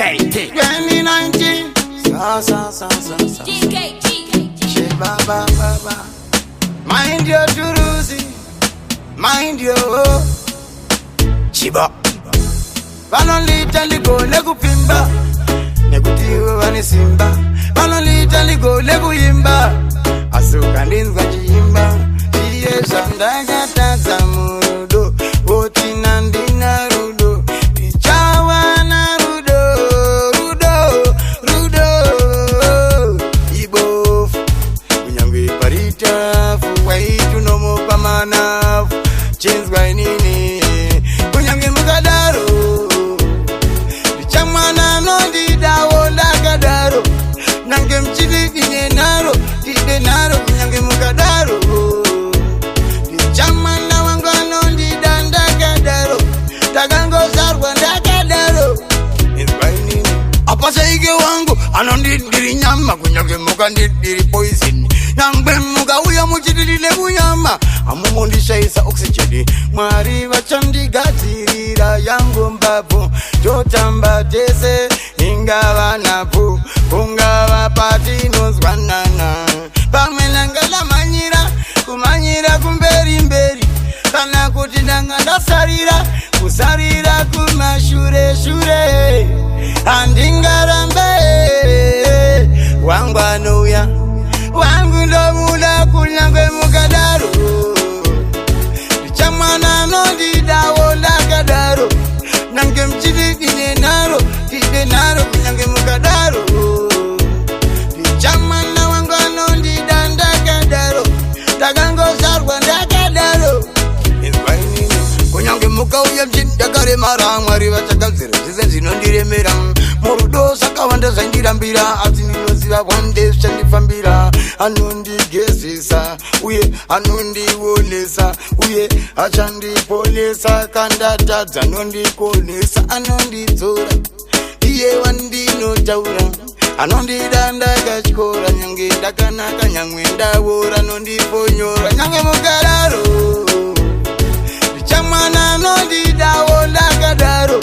DKT. 2019. Sa sa sa sa sa. She ba ba ba ba. Mind your turuzi. Mind your Chiba. Vanondiita ndigone kupfimba nekuti iwe vane simba. Vanondiita ndigone kuimba, asi ukandinzwa chiimba chiye zvandakatadza murudo woti nandina rudo ndichawana rudo rudo rudo ibofu kunyange paritafu waitunomupa manafu chinzwa inini kunyange mukadaro ndichamwana anondidawo ndakadaro nange muchididine naro tide naro kunyange mukadaro ndichamwana wangu anondida ndakadaro takangozvarwa ndakadaro. Inzwa inini apasaike wangu anondidiri nyama kunyange mukandidiri poison nyangwe mukauya muchididile munyama amumondishaisa oxygen. Mwari vachandigadzirira yangu mbabvu totamba tese ingava nhabvu kungava patinonzwanana pamwe ndanga ndamhanyira kumhanyira kumberi mberi kana kuti ndanga ndasarira kusarira kumashure shure handingarambe wangu anouya wangu ndomuda kunyange mukadaro ndichamwana anondidawo ndakadaro nange muchididine naro tide naro kunyange mukadaro ndichamwana wangu anondida ndakadaro takangozvarwa ndakadaro. Inzwa inini kunyange mukauya mchindakaremara Mwari vachagadzira zvese zvinondiremera murudo zvakawanda zvaindirambira asi ndinoziva one day zvichandifambira. Anondigezesa uye anondionesa uye achandiponesa kandatadza anondikonesa anondidzora iye wandinotaura anondida ndakatyora nyange ndakanaka nyangwe ndawora anondiponyora nyange mukararo ndichamwana anondidawo ndakadaro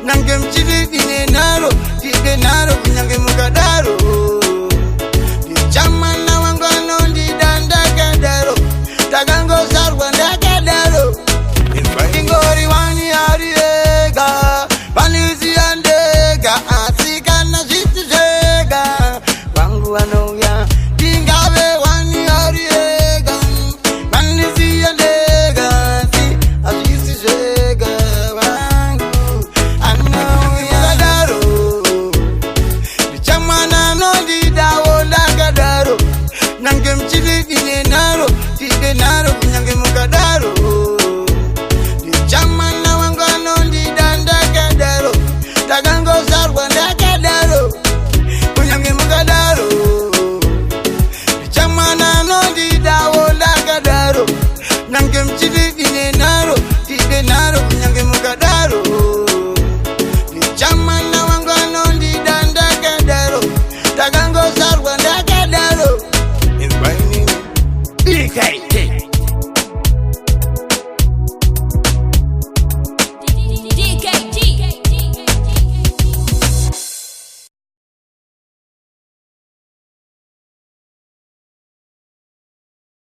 nange muchididine naro tide naro kunyange mukadaro ndichamwana wangu anondida ndakadaro takangozvarwa ndakadaro. Ingori wani ari ega vaniziya ndega asi kana zviti zvega vangu vanouya ndingave wani ari ega vanisiya ndega asi hazvisi zvega vangu anouya kadaro ndichamwana anondidawo ndakadaro nange muchididine naro tide naro kunyange mukadaro ndichamwana wangu anondida ndakadaro takangozvarwa ndakadaro kunyange mukadaro ndichamwana anondidawo ndakadaro nange muchididine.